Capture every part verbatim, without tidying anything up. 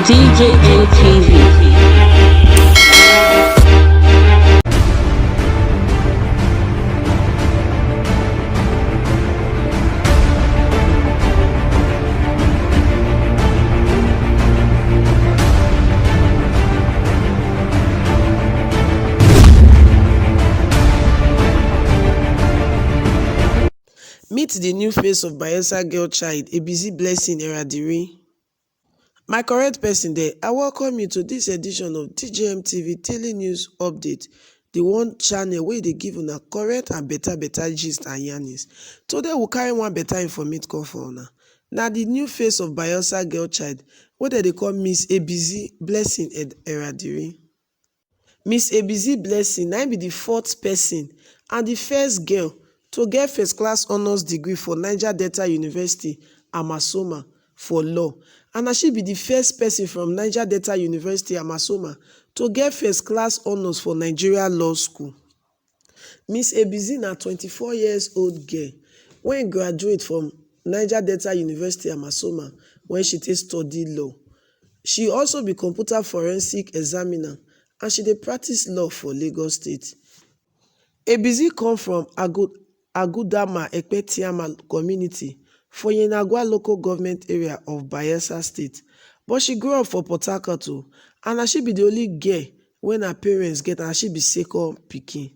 D J N T V. Meet the new face of Bayelsa girl child, Ebizi Blessing Eradiri. My correct person there, I welcome you to this edition of D J M T V Daily News Update, the one channel where they give una correct and better, better gist and yarnings. Today we carry one better informate come for una. Now the new face of Bayelsa girl child, what they call Miss Ebizi Blessing Ed Eradiri. Miss Ebizi Blessing na im be the fourth person and the first girl to get first class honours degree for Niger Delta University, Amasoma, for law. And na she be the first person from Niger Delta University, Amasoma, to get first class honours for Nigeria Law School. Miss Ebizi na twenty-four years old girl wey graduate from Niger Delta University, Amasoma, when she take study law. She also be computer forensic examiner and she dey practice law for Lagos State. Ebizi come from Agu-, Agudama Ekpetiama community for Yenagwa local government area of Bayelsa State, but she grow up for Port Harcourt o, and na she be the only girl when her parents get, and she be second pikin.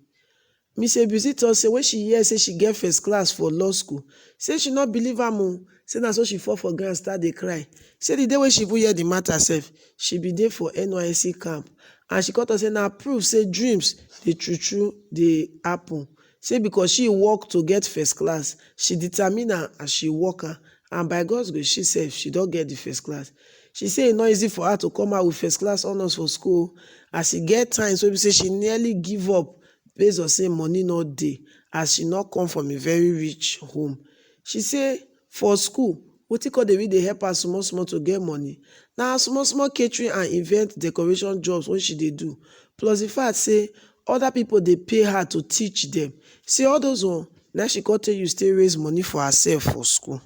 Miss Ebizi talk say when she hear say she get first class for law school, say she no believe am o. Say na so she fall for ground start dey cry. Say the day wey she even hear the matter sef, she be dey for N Y S C camp, and she come talk say na proof say dreams dey true true dey happen. Say because she work to get first class, she determine am and she work am, and by God's grace, she sef, she don get the first class. She say e no easy for her to come out with first class honours for school, as e get times wey be say she nearly give up based on say money no dey, as she no come from a very rich home. She say for school, wetin come dey really dey help her small small to get money na small small catering and event decoration jobs wey she dey do, plus the fact say other people dey pay her to teach them. Say all those one, na she come take use take raise money for herself for school.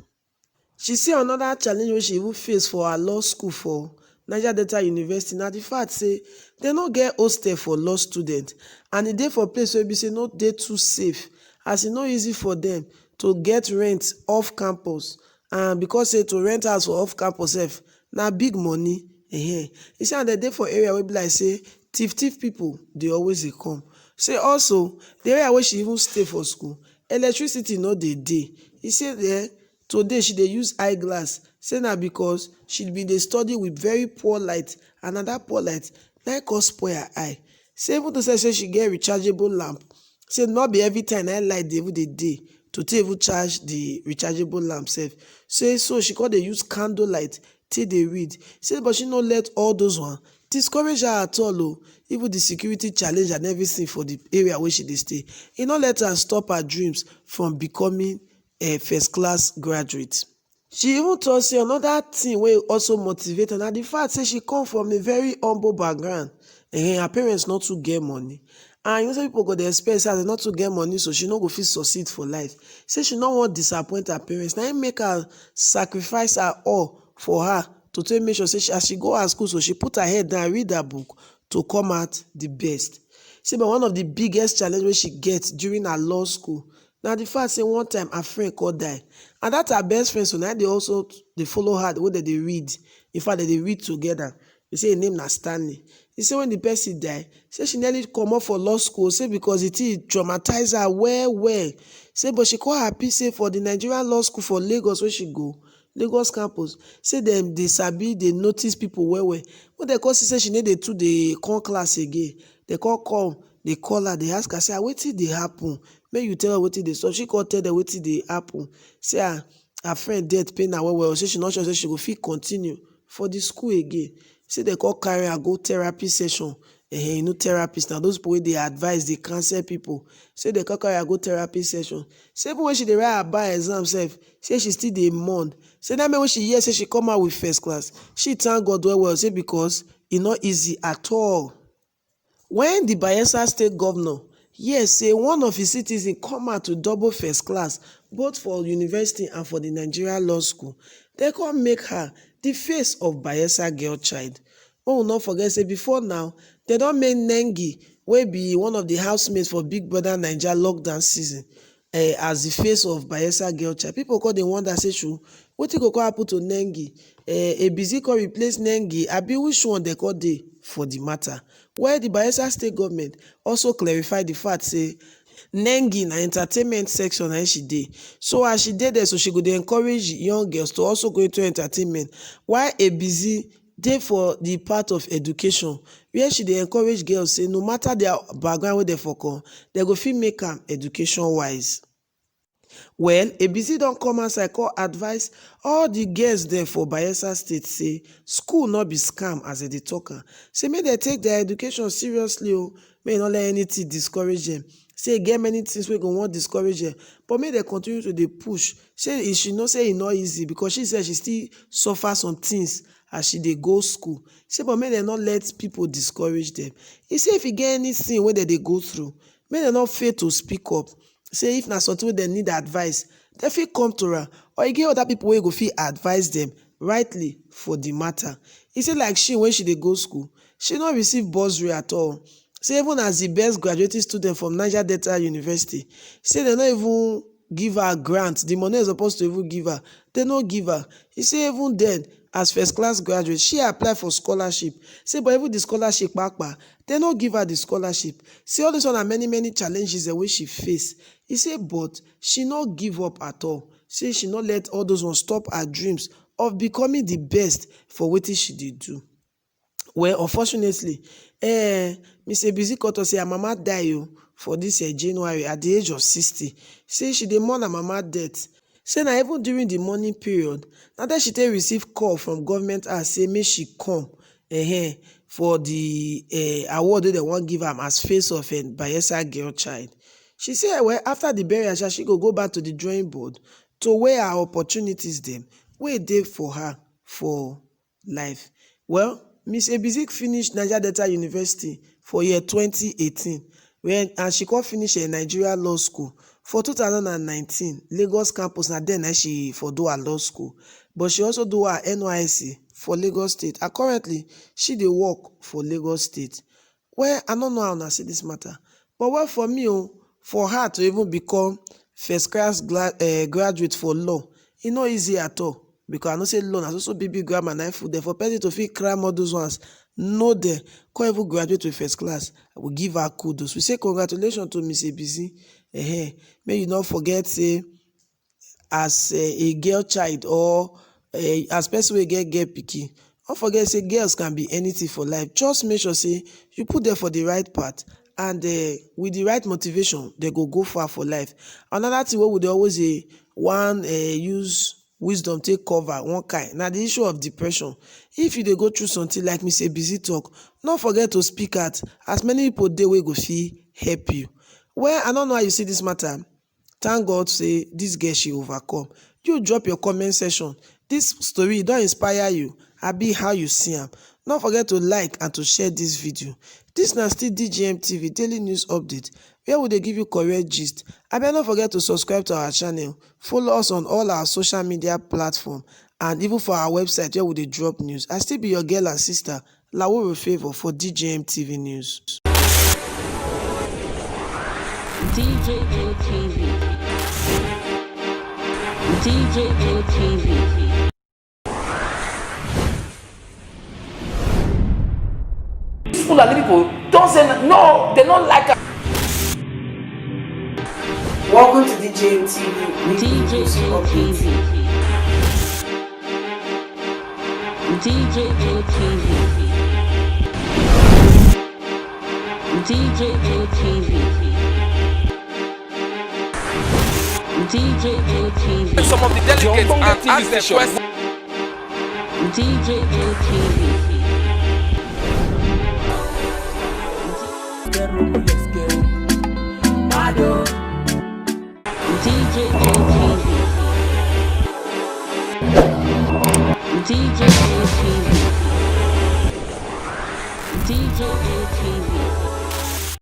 She say another challenge wey she even face for her law school for Niger Delta University na the fact say dem no get hostel for law students, and e dey for place wey be say no dey too safe, as e no easy for them to get rent off campus, and because say to rent house for off campus sef na big money. Ehen. E say and dem dey for area wey be like say thief thief people dey always dey come. Say also, the area wey she even stay for school, electricity no dey dey. E say eh, today she dey use eyeglass, say na because she bin dey study with very poor light, and na that poor light na im come spoil her eye. Say even though say, say she get rechargeable lamp, say no be every time na im light dey even dey dey to take even charge the rechargeable lamp sef. Say so she come dey use candle light take dey read. Say but she no let all those one discourage her at all o. Even the security challenge and everything for the area wey she dey stay, e no let her stop her dreams from becoming a first class graduate. She even talk say another thing wey also motivate her na the fact say she come from a very humble background. Eh, her parents no too get money, and you know say people go dey expect say as dem no too get money, so she no go fit succeed for life. Say she no wan disappoint her parents, na im make her sacrifice her all for her to take make sure say she, as she go her school, so she put her head down, read her book to come out the best. Say but one of the biggest challenge wey she get during her law school na the fact say one time her friend come die, and that her best friend, so na im dey also dey follow her, the way dem dey read. In fact, dem dey read together. He say im name na Stanley. He say when the person die, say she nearly comot for law school, say because the thing traumatize her well well. Say but she come happy say for the Nigerian law school for Lagos wey she go, Lagos campus, say dem dey sabi, dey notice people well well. When dem come see say she no dey too dey come class again, dem come come dey call her, dey ask her say, "Ah, wetin dey happen? Make you tell her wetin dey sup." She come tell dem wetin dey happen. Say her, her friend death pain her well well, say she no sure say she go fit continue for the school again. Say dem come carry her go therapy session. Eh, you know therapist na those people wey dey advise, dey counsel people. Say dem come carry her go therapy session. Say even when she dey write her bar exam sef, say she still dey mourn. Say that make when she hear say she come out with first class, she thank God well well, say because e no easy at all. When the Bayelsa state governor hear say one of his citizens come out to double first class both for university and for the Nigeria Law School. They come make her the face of Bayelsa girl child. Oh, not forget say before now, they don't make Nengi, wey be one of the housemates for Big Brother Naija lockdown season, eh, as the face of Bayelsa girl child. People come dey wonder say, "True, wetin go come happen to Nengi?" Eh, Ebizi come replace Nengi. Abi which one they call dey for the matter? Well, the Bayelsa state government also clarify the fact say Nengi na entertainment section na she dey. So as she dey there, so she go dey encourage young girls to also go into entertainment. While Ebizi dey for the part of education, where she dey encourage girls say no matter their background wey dem for come, dem go fit make am education wise. Well, Ebizi don come outside come advise all the girls dem for Bayelsa State say school no be scam as dem dey talk am. Say make dem take their education seriously o, make e no let anything discourage dem. Say e get many things wey go wan discourage dem, but make dem continue to dey push. Say e, she know say e no easy because she sef she still suffer some things as she dey go school. Say but make dem no let people discourage dem. E say if e get anything wey dem dey go through, make dem no fail to speak up. Say if na something wey dem need advice, dem fit come to am, or e get other people wey go fit advise dem rightly for the matter. E say like she, when she dey go school, she no receive bursary at all. Say even as the best graduating student from Niger Delta University, say dem no even give her grant, the money dem suppose to even give her, dem no give her. E say even then, as first class graduate, she apply for scholarship. Say but even the scholarship kpakpa, dem no give her the scholarship. Say all this one na many many challenges dem wey she face. E say but she no give up at all. Say she no let all those ones stop her dreams of becoming the best for wetin she dey do. Well, unfortunately, eh, Miss Ebizi come talk say her mama die o for this, eh, January at the age of sixty. Say she dey mourn her mama death. Say na even during the mourning period, na then she take receive call from government house say make she come, eh, for the, eh, award wey dem wan give am as face of, eh, Bayelsa girl child. She say, well, after the burial, sha, she go go back to the drawing board to weigh her opportunities dem wey dey for her for life. Well, Miss Ebizi finish Niger Delta University for year twenty eighteen, when, and she come finish her Nigeria Law School for two thousand and nineteen, Lagos campus. Na then na she for do her law school, but she also do her N Y S C for Lagos State. And currently, she dey work for Lagos State. Well, I no know how una see this matter, but well, for me o, for her to even become first class gla-, eh, graduate for law, e no easy at all, because I know say law na so so big big grammar na im full there. For person to fit cram all those ones, know dem, come even graduate with first class, I go give her kudos. We say congratulations to Miss Ebizi. Ehen, make you no forget say as, eh, a girl child, or, eh, as person wey get girl pikin, no forget say girls can be anything for life. Just make sure say you put them for the right path, and, eh, with the right motivation, they go go far for life. Another thing wey we dey always dey wan, eh, use wisdom take cover one kind na the issue of depression. If you dey go through something like Miss Ebizi talk, no forget to speak out, as many people dey wey go fit help you. Well, I no know how you see this matter. Thank God say this girl, she overcome. You drop your comment section. This story don inspire you? Abi how you see am? No forget to like and to share this video. This na still D J M T V Daily News Update, where we dey give you correct gist. Abi no forget to subscribe to our channel, follow us on all our social media platform, and even for our website where we dey drop news. I still be your girl and sister, Laworo Favour for D J M T V News. D J M T V. D J M T V. These Fulani people don't say n-, no, they don't like us. Welcome to D J M T V. D J M T V. D J M T V. D J M T V. D J M T V. Some of the delegates and ask them questions. D J M T V. D J M T V. D J M T V.